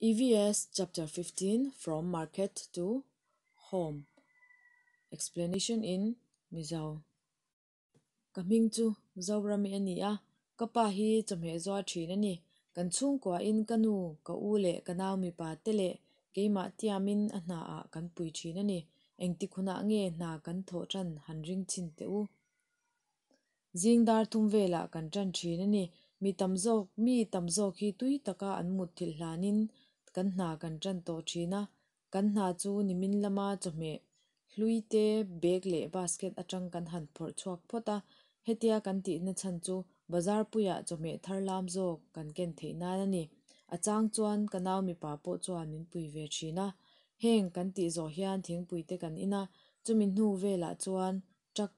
EVS chapter 15 From Market to Home Explanation in Mizo. Ka hming chu Zorami a ni a, ka pa hi chawhmeh zuar thin a ni. Kan chhungkuain ka nu, ka u leh ka nau mipa te leh keimah tiamin a hnaah kan pui thin a ni. Engtik hunah nge hna kan thawh tan han ring chhin teh u. Zing dar thum velah kan tan thin a ni. Mi tam zawk mi tam zawk hi tui taka an mutthilh hlanin kan hna kan tan tawh thin a. Kan hna chu nimin lama chawhmeh hlui te bag leh basket atang kan han phawrh chhuak phawt a. Hetia kan tihna chhan chu bazar puiah chawhmeh thar lam zawk kan ken theih nan a ni. A chang chuan ka nau mipa pawh chuan min pui ve thin a. Heng kan tih zawh hian thingpui te kan in a, chumi hnu velah chuan truck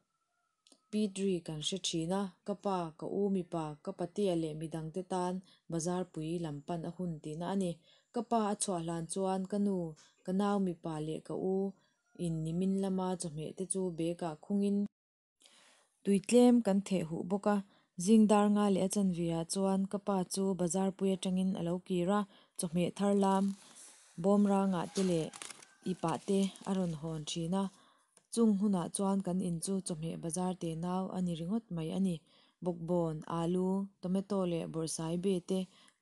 pit ri kan hre thin a, ka pa, ka u mipa, ka patea leh midangte tan bazar pui lam pan a hun tihna a ni. Ka pa a chhuah hlan chuan ka nu, ka nau mipa leh ka u in nimin lama chawhmeh te chu bag ah khungin, Tui tlem kan theh huh bawk a, zing dar nga leh a chanve ah chuan ka pa chu bazar pui atangin a lo kir a, chawhmeh thar lam bawm rangah te leh ip ah te a rawn hawn thin a. Chung hunah chuan kan in chu chawhmeh bazar te nau a ni ringawt mai a ni. Bawkbawn, alu, tomato leh bawrhsai be te,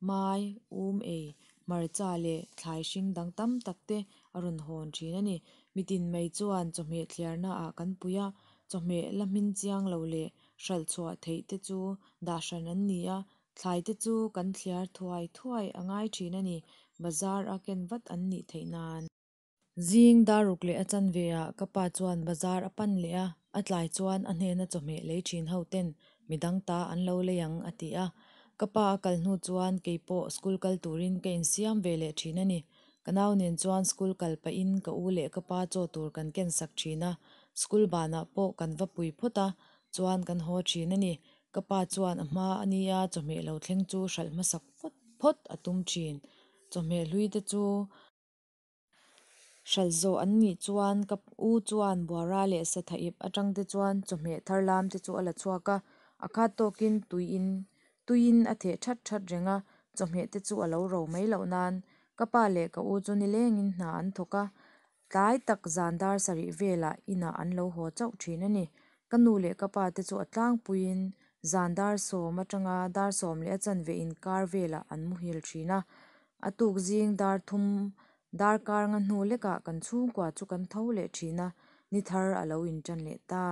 mai, um ei, hmarcha leh thlai hring dang tam tak te a rawn hawn thin a ni. Mitin mai chuan chawhmeh thliarna ah kan pui a, chawhmeh la hmin chiang lo leh hralh chhuah theih te chu dah hran an ni a, thlai te chu kan thliar thuai thuai a ngai thin a ni, bazar a ken vat an nih theih nan. Zing dar ruk leh a chanve ah ka pa chuan bazar a pan leh a, a tlai chuan a hnena chawhmeh lei thin ho ten midang ta an lo lei ang a ti a. Ka pa a kal hnu chuan keipawh school kal turin ka insiam ve leh thin a ni. Ka nau nen chuan school kal pahin ka u leh ka pa chaw tur kan ken sak thin a, school banah pawh kan va pui phawt a, chuan kan haw thin a ni. Ka pa chuan a hma a nia chawhmeh lo thleng chu hralh hmasak phawt phawt a tum thin. Chawhmeh hlui te chu hralh zawh an nih chuan ka u chuan buara leh satha ip atang te chuan chawhmeh thar lam te chu a la chhuak a, a khat tawkin tuiin tuiin a theh that that reng a, chawhmeh te chu a lo ro mai loh nan ka pa leh ka u chu nilengin hna an thawk a, tlai tak zan dar sarih velah inah an lo haw chauh thin a ni. Ka nu leh ka pa te chu a tlangpuiin zan dar sawm atanga dar sawm leh a chanve inkar velah an muhil thin a, a tuk zing dar thum Darkar nga hnu lekah kan chhungkua chu kan tho leh thin a, ni thar a lo intan leh ta.